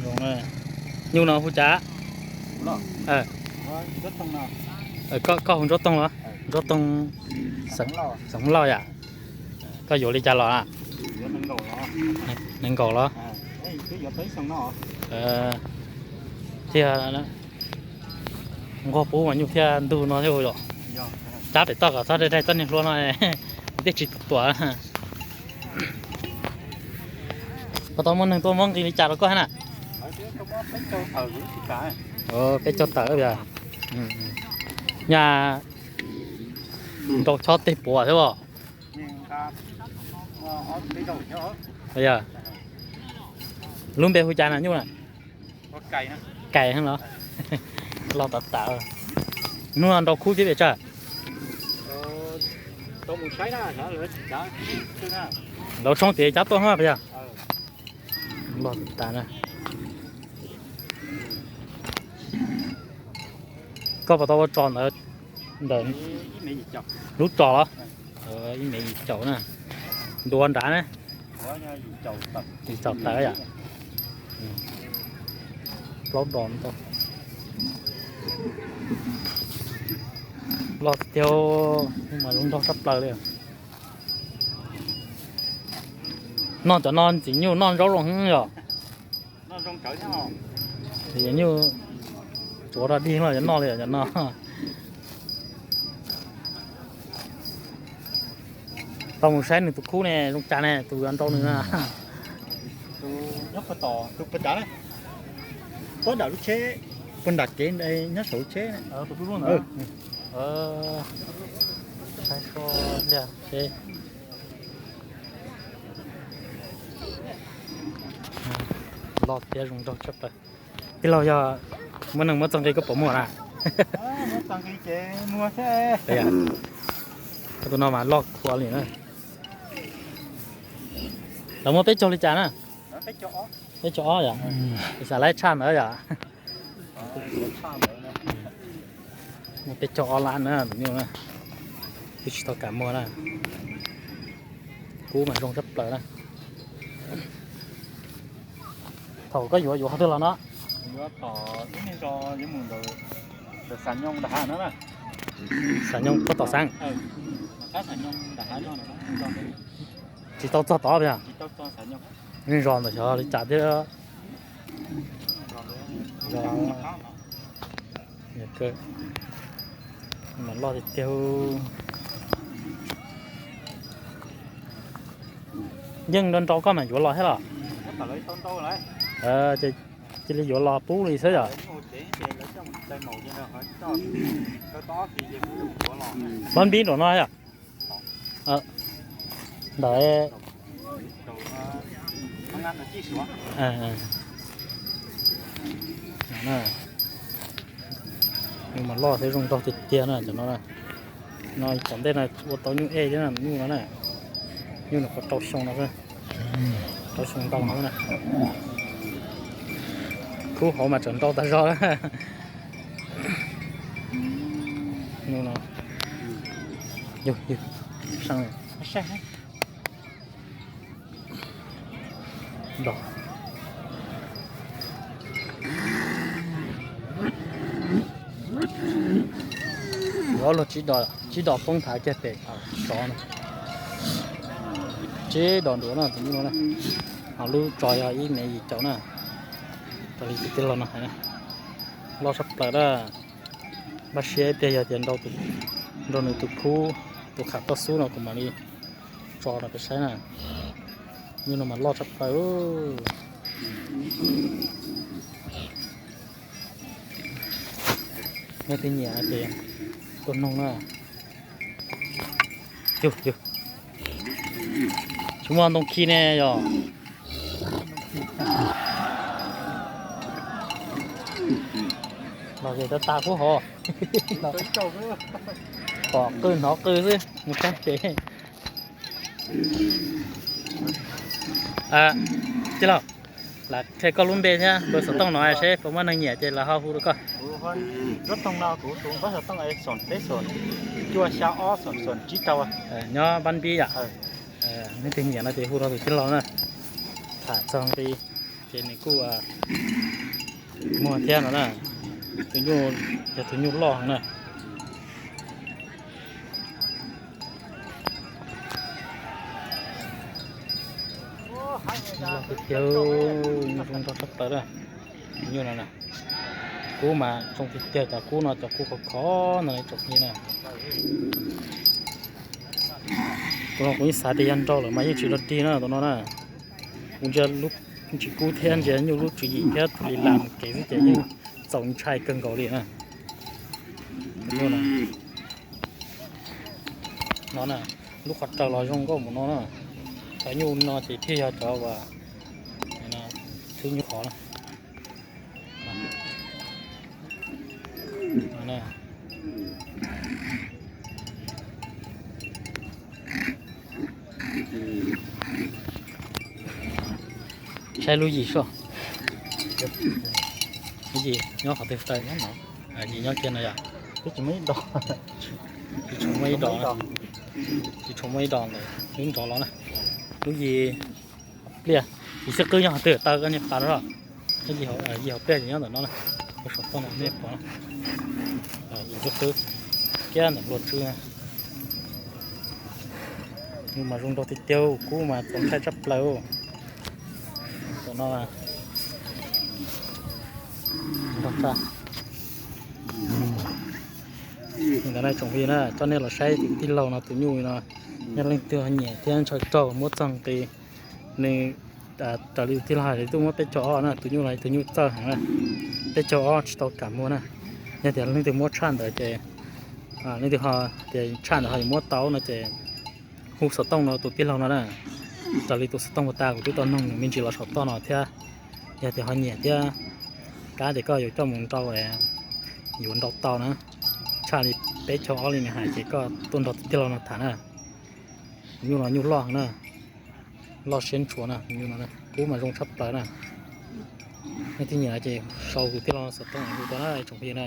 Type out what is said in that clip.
Zoo na. Nyuj no hu cas? Koj hu Ntsuab Toog los? Ntsuab Toog xeem Hmoob Lauj yom? Koj yuav li cas los? Nees nkaum los? Thiaj nquag pub mas nyuj thiaj ntug no thiab yom. Cab pem toj kom txhob dai dai txoj niag hlua no, tej tsis tuam. Puas tau muaj neeg tuaj muab nqi li cas rau koj thiab na? Peb caug tawm. Nyaj nrau chob tej puas thiab os? Lub npe hu cas na nyuj na? Kais los? Loj tas tas. Hnub no nrau khub thiab pes tsawg? Lawv tshoob tias cab tuaj no puas yog? Loj tas tas na. Koj puas tau ua tso ntawd, ntawm lub tso los? Ib mev yim caum na. Ntuav nrad na. Yim caum tawm yom. Plaub dos ntau. Loj tiag tiag, mas zoo nraug tshaj plaws li. Noj cov no ntxim nyuj noj zaub zoo heev yom. Nyuj tsuav rau dig los yuav noj li cov no. Tau mus saib nws tus khub ne zoo cas ne, tus yuav nrau nws na. Nyob puag tom, tus puag tom, puag nram lub tsheb, puag nram kev nyob saum lub tsheb. Saib seb, loj thiab zoo nraug tshaj plaws. Tij laug, yog muaj neeg muab txo nqi koj puas muag na? Tus no mas loj khuav li na. Lawv muaj peb caug li cas na? Peb caug ob yom. Xav laib tshaj ntawd yom. Muaj peb caug ob lab na, tus nyuj na. Twb tsis tau kam muag na. Kub mas zoo tshaj plaws na. Thaum koj yuav yuav qhov twg los no? Xav Nyoos puag tom xeev. Tsis tau txog tod tiag. Zos ntawm xyov li cas thiab. Mas loj tiag tiag. Yeej nrau nrau koj mas yuav los thiab los? Cia li yuav los pub li xwb yom. Pab npib nraum no yom. Ntawm mas loj thiab zoo nraug tiag tiag na cov no. No tom ntej no ua tau nyuj ej thiab na, nyuj no na. Nyuj no qhov rau xyoo no xwb. Rau xyoo ntau no na. Khub hauv mas tseem nrau tas zog. Nyuj no. Yog, yog. Yuav luag tsib dos, tsib dos poob thav kiag pem tsov no. Tsib dos nruav no tus nyuj no na. Ho lub tso yog ib mev yim caum na. Raws li tus tij laug no hais na, loj tshaj plaws na. Npaj siab ib pliag yog tias nrau nws tus khub, tus kham toj xub no kuv mam li tso rau peb saib na. Nyuj no mas loj tshaj plaws. Nej twg nyiam ces tuaj noog na. Yog, yog. Tsis muaj ntoo khi ne yog. Los ces tas tas kub hov. Pom qw hnov qw xwb mus saib pem. Tij laug, lam qhia koj lub npe thiab npawb xov tooj no seb puas muaj neeg nyiam ces lawv ho hu rau koj. Npawb xov tooj es xoom peb xoom cuaj xya ob xoom xoom tsib rau. Nyob Npab Npib yom. Nej twg nyiam no ces hu rau tus tij laug na. Tham txog nqi Ces nws kuj muag thiab no na. Tus nyuj yog tus nyuj loj heev na. Loj tiag tiag, nyuj zoo nraug tshaj plaws na. Tus nyuj no na, kub mas zoo tiag tiag, cov kub no cov kub khov khov no tsoom phooj ywg na. Tus no kuv yeej xav tias yog nraug lawm mas yeej tsis los dig na tus no na. Kuv ntsia lub tsis kub thiab ntsia nyuj lub tswv yim thiab tus li lam mus kev xwb ces yeej txaus ntshai kawg nkaus li na. Tus nyuj no, no na, lub qhov raws los zoo nkauj mus no na. Cov nyuj no ces thiaj yog cov uas thwb nyuj khov na. Saib lub yim soj. Lub yim nyob qhov twg tawm nyob no? Yim nyob kiag no yom. Twb tsis muaj ib dos. Tsis tshua muaj ib dos. Tsis tshua muaj ib dos ntawd lub nrov los na. Lub yim pliaj, yim xwb qwb nyob qhov twg taw koj niag pas no los. Yim hauv pliaj ces nyob ntawm no na. Ua saum toj no nej pom, yim xwb qwb kiag ntawm hlua tswb. Nyuj mas zoo nraug tiag tiag, kub mas txaus ntshai tshaj plaws. Tus no nraug tshaj. Li ntawd na tsoom phooj ywg na, coj nej los saib tus tij laug no tus nyuj no, yog leej twg ho nyiam thiab ntshaw raug muab txog nqi, nws raws li tus tij laug hais tuaj muab peb caug ob na, tus nyuj no tus nyuj txawj heev na, peb caug ob tsis tau kam muag na. Yog tias leej twg muab tshaj ntawd ces, leej twg ho tias tshaj ntawd ho yuav muab tau no ces hu xov tooj no tus tij laug no na. Raws li tus xov tooj puag ta kuv twb tau noog nws me ntsis los saum toj no thiab. Yog tias ho nyiam thiab kam ces koj yuav coj mus nrau, yuav nrau tau na. Tshaj li peb caug ob li nws hais ces koj tuaj nrog tus tij laug no tham na. Nyuj no nyuj loj heev na, loj siab ntshua na, nyuj no kub mas zoo tshaj plaws na. Nej twg nyiam ces sau tus tij laug xov tooj hu tau na tsoom phooj ywg na.